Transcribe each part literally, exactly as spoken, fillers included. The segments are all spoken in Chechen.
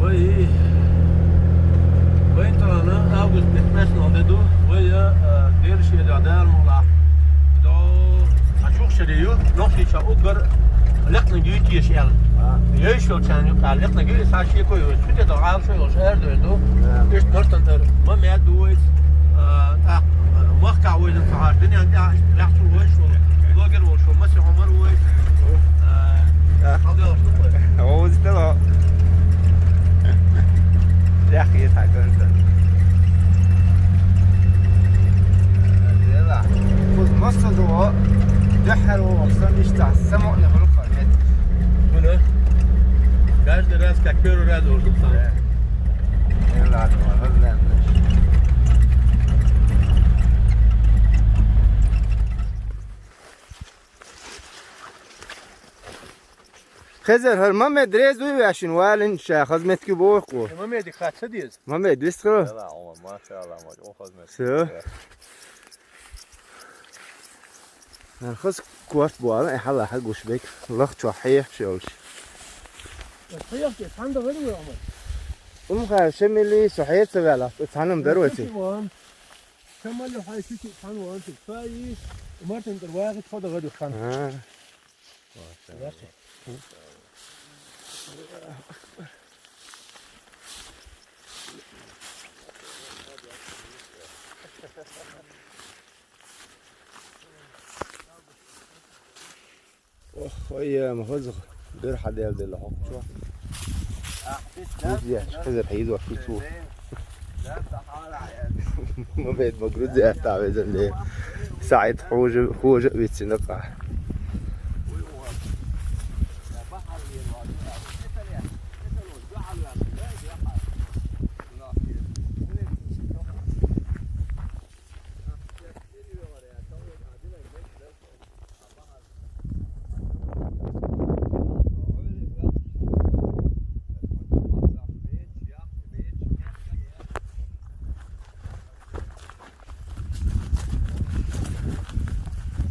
Вай, вай тӀаккха август пятнадцать де ду, вай, э, Делан шедар Дала мукъалахь. До а чухсаре ю, нохчийча уггар лекханиг юй теша аьлла. А. Йойш йолчарна юкъа лекханиг юй, са шеко йой. Цу тӀа до гӀала шо йолуш арадойр ду. Да. Иштта мартан тӀара. Ма мед ду вай, а, тӀаккха, а, махкахь вайзан ца хьажа, дуьнен тӀехь иштта бехчу вай шо, блогер вай шо, Маси Ӏумар вай. А, хьалдоьлхуш ду вай. Оцу тӀе ло. Яхъе тхьа кӀанта. Дела. Кхуза массо а ду, дуьххьара вогӀу сан иштта самукъане хуьлу-кх мет. ХӀуна? Каждый раз, как первый раз, уже. Да. Дела, ладно, ладно. Хезар, хӀара Мамед реза вуй ваьшна валийна ша, хаза меттиг боху-кх. Мамедик хатта ца деза? Мамед вистхила? Ла, Ӏумар, машалла, Ӏумар, хаза меттиг. Всё. ХӀара хаза корта бу аьлла, и хьалха гуш бек, лахчохь хьехаш йолуш. Хьехаш, цхьаьна дан вара вай, Ӏумар? Умхар шемили со хьер ца ваьлла, цхьаьна ма дара вай ци. Шемали хьай чу-чу цхьаьна ван ци. Ца и, Мартан тӀара вагӀа тхо дан гӀадух цхьаьна. А. Ох, ой, я, ма хаза дуьра хьаделла делла хӀокху чохь. Хьуза яц, хезар хьийзош шу цо. Ма бед ма грузия та везан де. СаӀид хьожа, хьожа а вицина къа.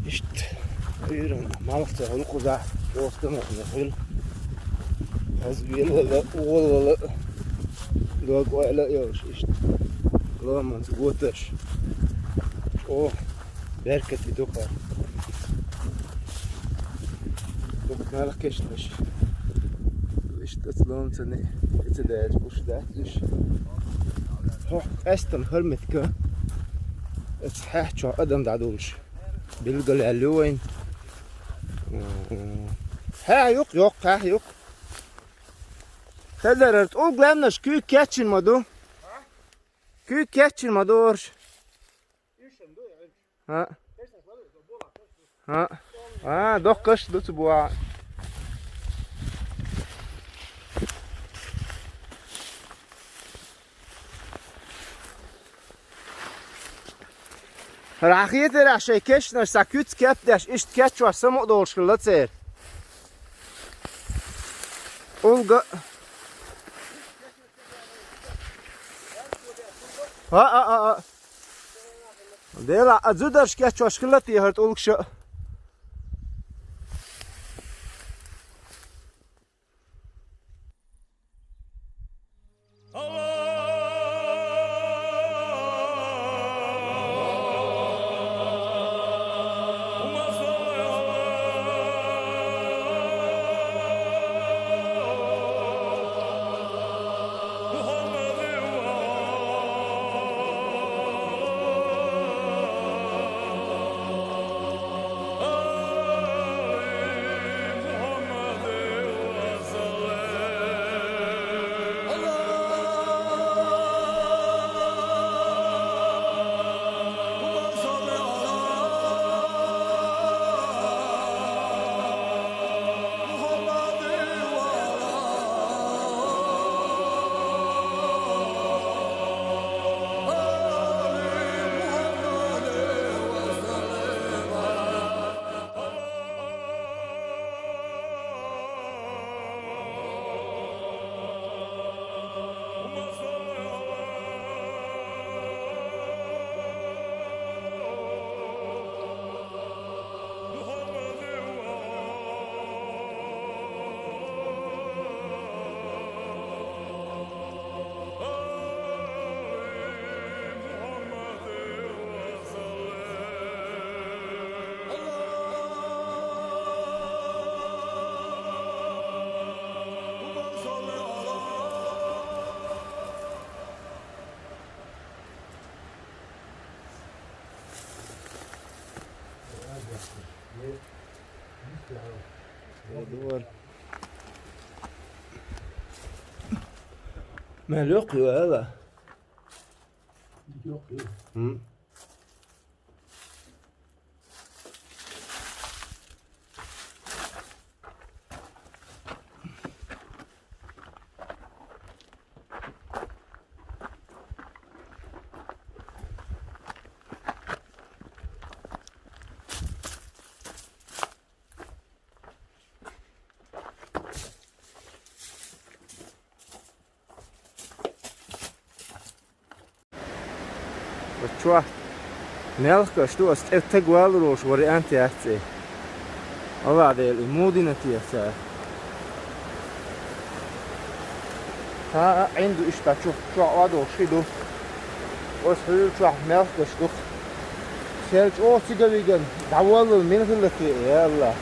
Иштта, Ӏуьйранна малх ца хуьлу кхузахь, оста ма хуьлу. Хаза велавала, волавала, дог ойла а йолуш, иштта. Ломанца готаш. ЧӀогӀа беркате ду-кх хӀара. Дукха мел кешнаш. Иштта оцу ломцане, оцу даьлча гуш дац уьш. ХӀокху къаьстина хӀара меттиг, оцу хьаьхчохь адам дӀадолуш. Билгал аьлла ю вайна. Хьаьхьа юкъ, йоккха хьаьхьа юкъ. Хезар, хӀара тӀулг лаьмнаш куьйга кечйина ма ду? Куьйга кечйина ма ду хӀорш? ХӀаъ. ХӀаъ. А, доккхаш ду цу бохьа. ХӀара хетарехь шайн кешнаш цхьа куьц кеп деш, иштта кечвеш самукъадолуш хилла церан. ТӀулга. А, а, а, а. Дела, а зударш кечвеш хилла те хӀара тӀулгаш а? Мел йоккха ю, эла. Йоккха ю. М. Чохь мелхкаш ду, ас тӀе таг валур волуш вариант яц и. Алла Дела, и муха дина те цара? Та Ӏин ду иштта чу-, чохь а долуш хи ду. Оцу хьуьйра чохь мелхкаш ду. Сел чӀогӀа цига виган, дӀаваллал мила хилла те, я Алла?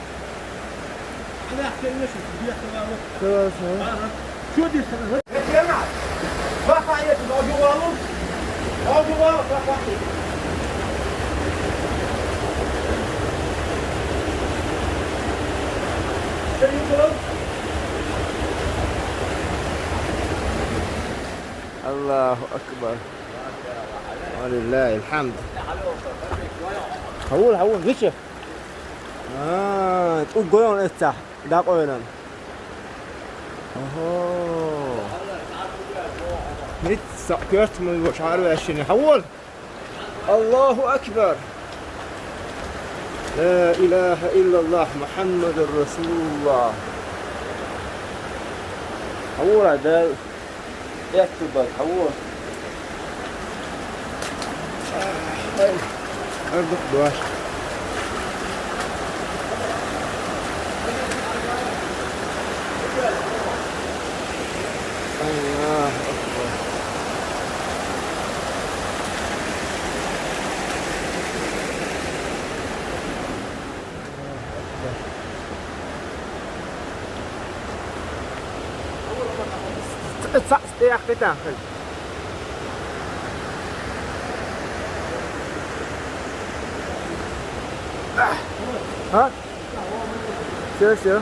Аллаху акбар. Ва лиллахил хьамд. Хьавула, хьавула, вича. А, тӀу гойон эцахь, дакъойлан. Охо. Ницца коьртаман йош хьарваьшшина. Хьавула. Аллаху акбар. Ла илаха иллаллах, Мухаммадур Расулуллах. Хьавула, да. Эццу бага, хьавула. Ай, ардух дош. Аллаху акбар. Цхьаъ тӀехь кхетахь хила. А? Всё, всё.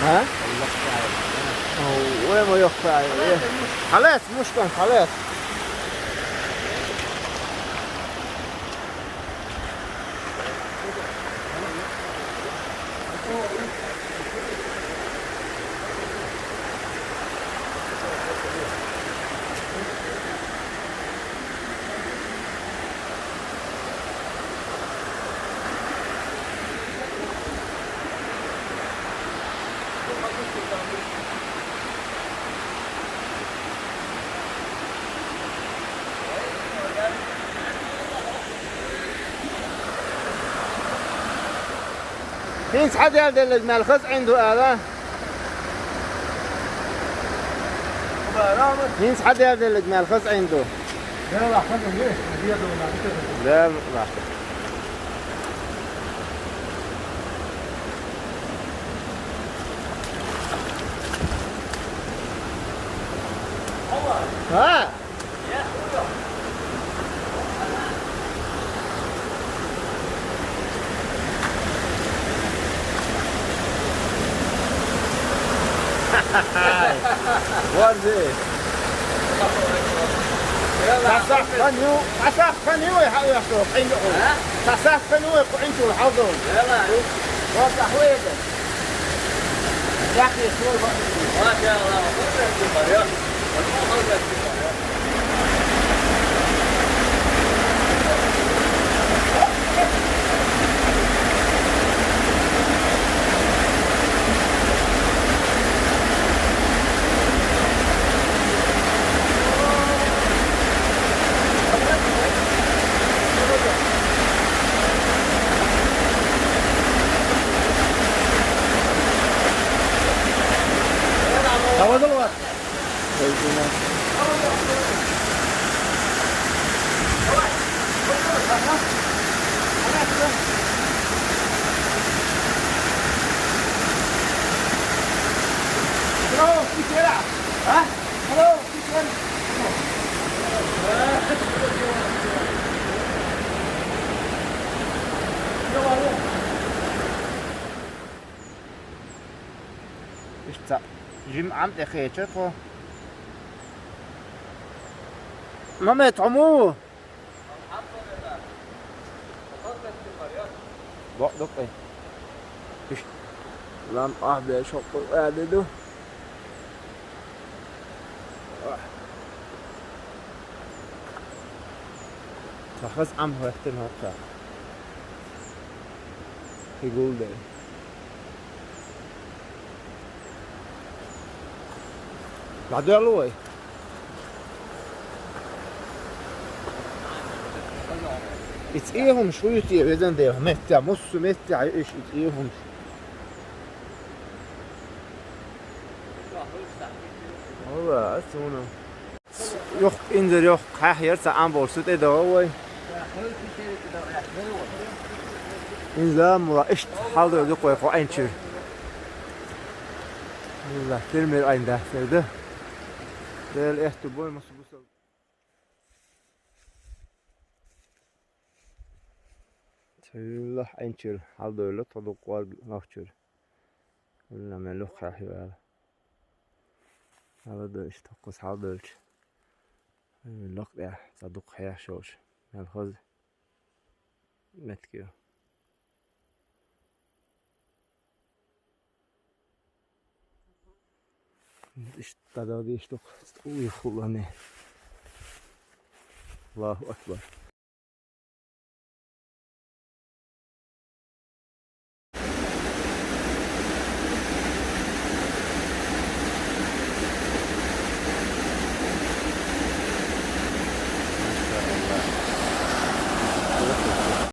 ها؟ وين ما يخفى عليه؟ خلاص، مش كان خلاص. ХӀинца хьан дер деллаг мел хаза Ӏин ду ала? ХӀинца хьан дер деллаг мел хаза Ӏин ду? Дела, хаза веш, дедо на. Дела. ها؟ ورزي. صح، صح، كان يو، صح، كان يو يا حبيبي، شوف، حين يقول. ها؟ صح، صح، كان يو يقول، انتوا الحظ. يلا، يلا. واضح وين؟ يا أخي، شوي بقى. ما شاء الله، خذ يا أخي مريم. خذ يا أخي مريم. Tamam, tamam. Иштта жимма Ӏам тӀе кхеча тхо. Маме, тхо муха? Бакъ ду-кх. Иштта лам ахь беш хӀокху аьлла ду. Цхьа хаза Ӏам хӀоьттина хӀокху. Хи гулдей. ДӀадоьлла вай? И цӀе хӀумаш хуьйцу, везан Дела, меттехь, муссу меттехь ю иш и цӀе хӀумаш. Валла, ас вуно. Юхк инзар йохк хьаьхьера, ца Ӏам болуш цу тӀе догӀу вай. Инза мула иштта хьалдойла ду-кх вай кху Ӏин чуьра. Валла, тирмир Ӏин дац хӀара ду. Дела этту бой, массо бусал. Цуьллахь Ӏин чуьра хьалдойла тхо дуккха варг нохчуьра. Валла, мел юххехь ю аьлла. Хьала ду иштта хӀокхуза хьалдоьлча. Лакха тӀехь цхьа дукха хьех шолуш. Мел хаза меттиг ю. Иштта дӀадала дийш ду-кх, уй хулане. Аллаху акбар.